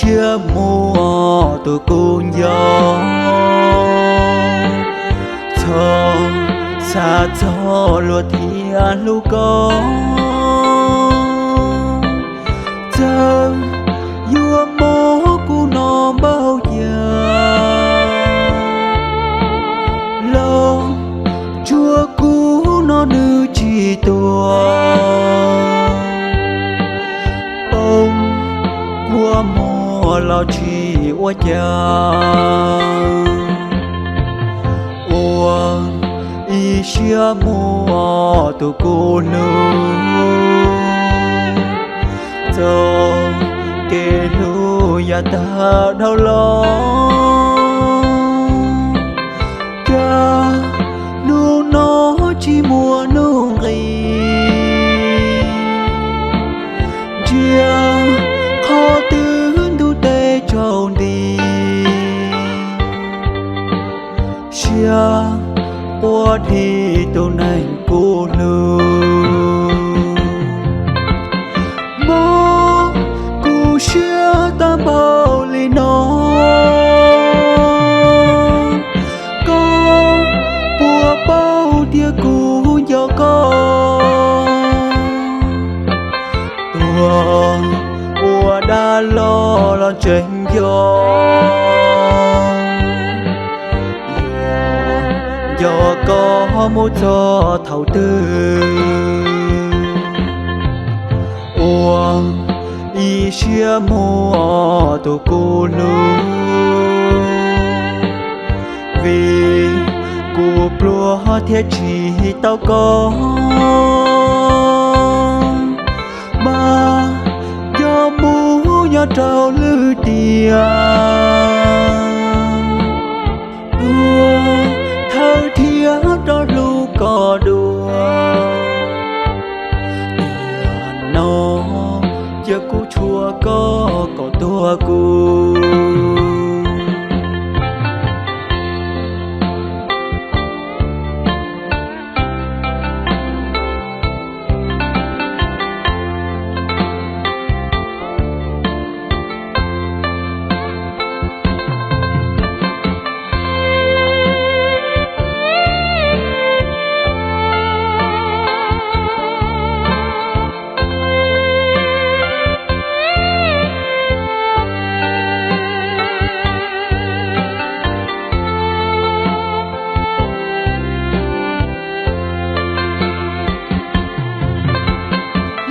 Siab muaj tus kuv nco, txhob xav txog luag thiaj hlub koj. Txawm yuav mob kuv no npaum cas los, tsuas kuv no nws tsis tuag. Poob kua muag los tsis ua cas, ua ib siab muaj tus kuv hlub. Txoj kev hlub yav tag dhau los, cas hnub no tsis muaj nuj nqis. Ntsia qhov twg ntuj teb tsaus nti, siab quaj dhi tus neeg kuv hlub. Mob kuv siab tag npaum li no, koj puas paub tias kuv nco koj? Tuag ua dab los los tseem nco, nco koj mus txog thaum twg. Ua ib siab muaj tus kuv hlub, vim kuv pluag thiaj tsis tau koj. Mas nco mus nyob rau lwm tiam, tuag thawj thiab rov hlub koj dua. Tiam no cia kuv tshuam koj kom tuag kuv.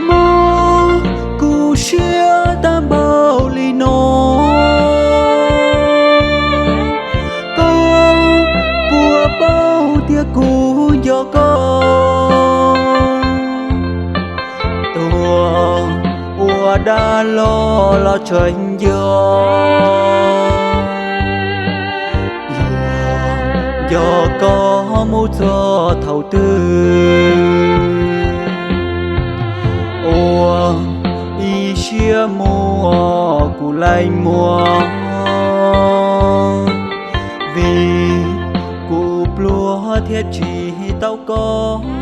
Mob kuv siab tag npaum li no, koj puas paub tias kuv nco koj? Tuag ua dab los los tseem nco, nco koj mus txog thaum twg. Ua ib siab muaj kuv leej muag, vim kuv pluag thiaj tsis tau koj.